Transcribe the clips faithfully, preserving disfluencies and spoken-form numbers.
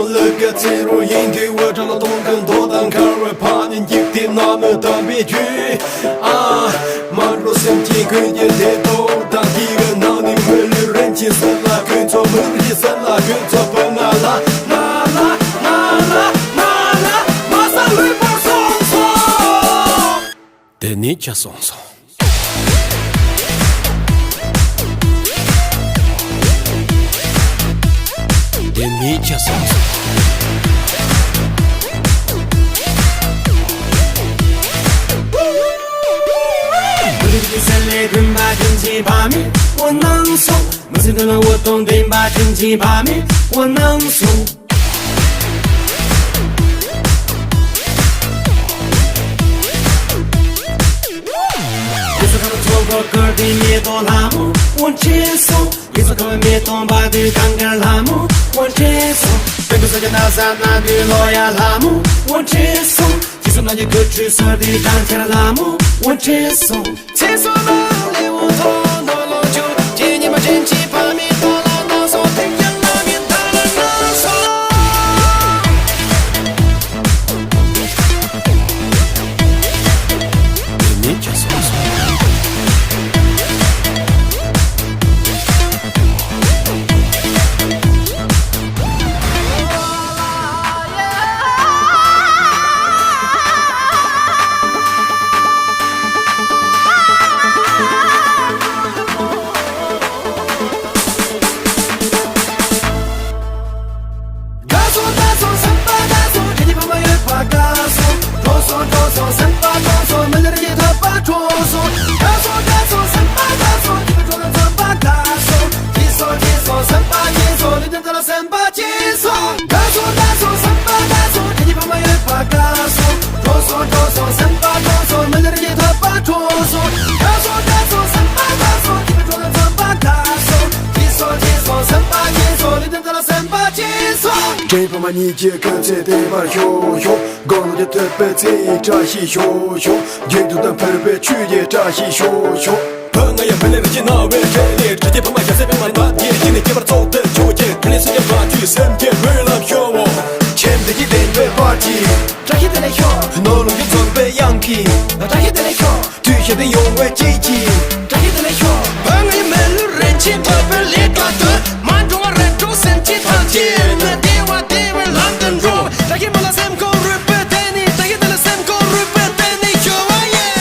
ལ་དགའ་ཚེ་རུ་ཡིན་དུས་བ་དྲ་ལ་གཏོང་གི་མདོ་དང་འཁར་བའི་ཕ་ནི་འཇིག་རྟེན་ན་མི་དམ་པའི་རྒྱུད། ཨ། མ་འགྲོ་སེམས་ཀྱི་ཀུན་གྱི་བདེ་ཏོག་དང་དེ་གི་ནང་ནས་མི་ལུས་རིན་ཆེན་གསེར་ལ་ཀུན་ཚོགས་མི་རིགས་གསེར་ལ་ཀུན་ཚོགས་བུ་ང་ལ་ང་ལ་ང་ལ་ང་ལ་མ་ས་ལུས་པོར་སོང་སོང་། དེ་ནས་ཁྱི་སོང་སོང་། དེ་ནས་ཁྱི་སོང་སོང་། བོད་ཀྱི་སེམས་ལས་དགོན་པ་དྲིན་ཆེན་ཕ་མས་འོ་གནང་སོང་། མི་ཚེ་འདི་ལ་འོད་སྟོང་ལྡན་པ་དྲིན་ཆེན་ཕ་མས་འོ་གནང་སོང་། ཡེ་སུ་ཁ་ལ་ཚོགས་པ་བཀུར་ཏེ་མེ་ཏོག་ལྷ་མོ་འོ་འཁྱེར་སོང་། ཡེ་སུ་ཁ་བ་མེ་ཏོག་འབར་ཏེ་གངས་དཀར་ལྷ་མོ་འོ་འཁྱེར་སོང་། དཔལ་མགོན་ས་སྐྱ་ན་བཟའ་ན་དུས་ལོ་ཡ་ལྷ་མོ་འོ་འཁྱེར་སོང་། རྗེས་སུ་ན་གི་དགུ་ཁྲུས་གསོལ་ཏེ་གྲང་ཁྱེར་ལྷ་མོ་འོ་འཁྱེར་སོང་། ཚེ་སྲོག་ནང་ལས་འོ་ཐོག་ནོར་ལོངས་སྤྱོད་ཀྱི་ཉི་མ་དྲིན་ཆེན་ཕ་མའི་ཐོག་ལ་གནང་སོང་། དེང་ཡང་ང་མི་ཐང་ལ་གནང་སོང་། དེ་ནས་ཁྱི་སོང་སོང་། དགའ་སོང་དགའ་སོང་སེམས་པ་དགའ་སོང་། དྲིན་ཆེན་ཕ་མ་ཡོད་པ་དགའ་སོང་། འགྲོ་སོང་འགྲོ་སོང་སེམས་པ་འགྲོ་སོང་། མི་ལ་རིགས་ཀྱི་ཐོབ་པ་འགྲོ་སོང་། དགའ་སོང་དགའ་སོང་སེམས་པ་དགའ་སོང་། དྲིན་ཆེན་འགྲོ་ལ་འཛོམས་པ་དགའ་སོང་། སྐྱིད་སོང་སྐྱིད་སོང་སེམས་པ་སྐྱིད་སོང་། ལུས་རྟེན་དག་ལ་སེམས་པ་སྐྱིད་སོང་། དགའ་སོང་དགའ་སོང་སེམས་པ་དགའ་སོང་། དྲིན་ཆེན་ཕ་མ་ཡོད་པ་དགའ་སོང་། འགྲོ་སོང་འགྲོ་སོང་སེམས་པ་འགྲོ་སོང་། མི་ལ་རིགས་ཀྱི་ཐོབ་པ་འགྲོ་སོང་། དགའ་སོང་དགའ་སོང་སེམས་པ་དགའ་སོང་། དྲིན་ཆེན་འགྲོ་ལ་འཛོམས་པ་དགའ་སོང་། སྐྱིད་སོང་སྐྱིད་སོང་སེམས་པ་སྐྱིད་སོང་། ལུས་རྟེན་དག་ལ་སེམས་པ་སྐྱིད་སོང་། དྲིན་ཕ་མ་གཉིས་ཀྱི་སྐུ་ཚེ་བརྟན་པར་ཤོག་ཤོག་དགུང་ལོ་བརྒྱ་ཐུབ་པའི་ཚེ་ཡི་བཀྲ་ཤིས་ཤོག་ཤོག་རྒྱུན་དུ་དང་ཕུར་པའི་ཆོས་ཀྱི་བཀྲ་ཤིས་ཤོག་ཤོག་བོད་ང་ཡང་མི་ལེར་གྱི་རྣ་བའི་ཁྲེལ་ལས་དྲི་རྒྱལ་ཕ་མ་རྒྱལ་སྲས་པད་མ་འདབ་རྒྱས་ཀྱི་ནི་སྐྱེ་བར་ཚོགས་ཏུ་ཆོས་ཀྱི་ཕྲིན་ལས་སུ་ཡང་མ་བཅུད་སེམས་ཀྱི་སྨོན་ལམ་ཤོག་འོ། ཁྱིམ་བདེ་སྐྱིད་ལྡན་པའི་བར་གྱི་བཀྲ་ཤིས་བདེ་ལེགས་ཤོག་ནོར་ལུག་གི་འཛོམས་པའི་གཡང་གི་བཀྲ་ཤིས་བདེ་ལེགས་ཤོག་དུས་ཞག་དེ་ཡོང་བའི་དཔྱིད་ཀྱི་བཀྲ་ཤིས་བདེ་ལེགས་ཤོག་བོད་ང་ཡི་མི་ལུས་རིན་ཆེན་ཐོབ་པའི་ལས་དགའ་སྟོན། མ་འགྲོ་བ་རེ་འགྲོ་སེམས་ཅན་ཐམས་ཅད་ནི་བདེ་བ་བདེ་བའི་ལམ་དུ་འགྲོ། བཀྲ་ཤིས་མ་ལ་སེམས་ཁོང་རུས་པའི་གཏིང་ནས། བཀྲ་ཤིས་དེ་ལ་སེམས་ཁོང་རུས་པའི་གཏིང་ནས་ཞུ་བ་ཡིན།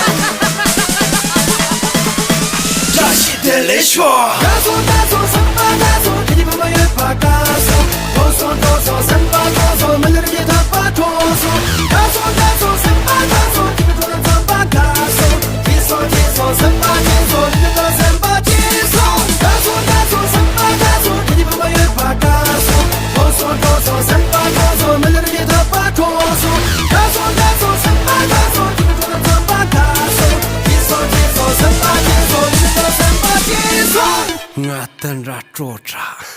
བཀྲ་ཤིས་བདེ་ལེགས་ཤོག་དགའ་སོང་དགའ་སོང་སེམས་པ་དགའ་སོང་། དྲིན་ཆེན་ཕ་མ་ཡོད་པ་དགའ་སོང་། འགྲོ་སོང་འགྲོ་སོང་སེམས་པ་འགྲོ་སོང་། མི་ལ་རིགས་ཀྱི་ཐོབ་པ་འགྲོ་སོང་། དགའ་སོང་དགའ་སོང་སེམས་པ་དགའ་སོང་། དྲིན་ཆེན་འགྲོ་ལ་འཛོམས་པ་དགའ་སོང་། སྐྱིད་སོང་སྐྱིད་སོང་སེམས་པ་སྐྱིད་སོང་། ལུས་རྟེན་དག་ལ་སེམས་པ་སྐྱིད་སོང་། དགའ་སོང་དགའ་སོང་སེམས་པ་དགའ་སོང་། དྲིན་ཆེན་ཕ་མ་ཡོད་པ་དགའ་སོང་། འགྲོ་སོང་འགྲོ་སོང་སེམས་པ་འགྲོ་སོང་། མི་ལ་རིགས་ཀྱི་ཐོབ་པ་འགྲོ་སོང་། དགའ་སོང་དགའ་སོང་སེམས་པ་དགའ་སོང་། དྲིན་ཆེན་འགྲོ་ལ་འཛོམས་པ་དགའ་སོང་། སྐྱིད་སོང་སྐྱིད་སོང་སེམས་པ་སྐྱིད་སོང་། ལུས་རྟེན་དག་ལ་སེམས་པ་སྐྱིད་སོང་། ང་དེ་འདྲ་སྤྲོ་དྲགས།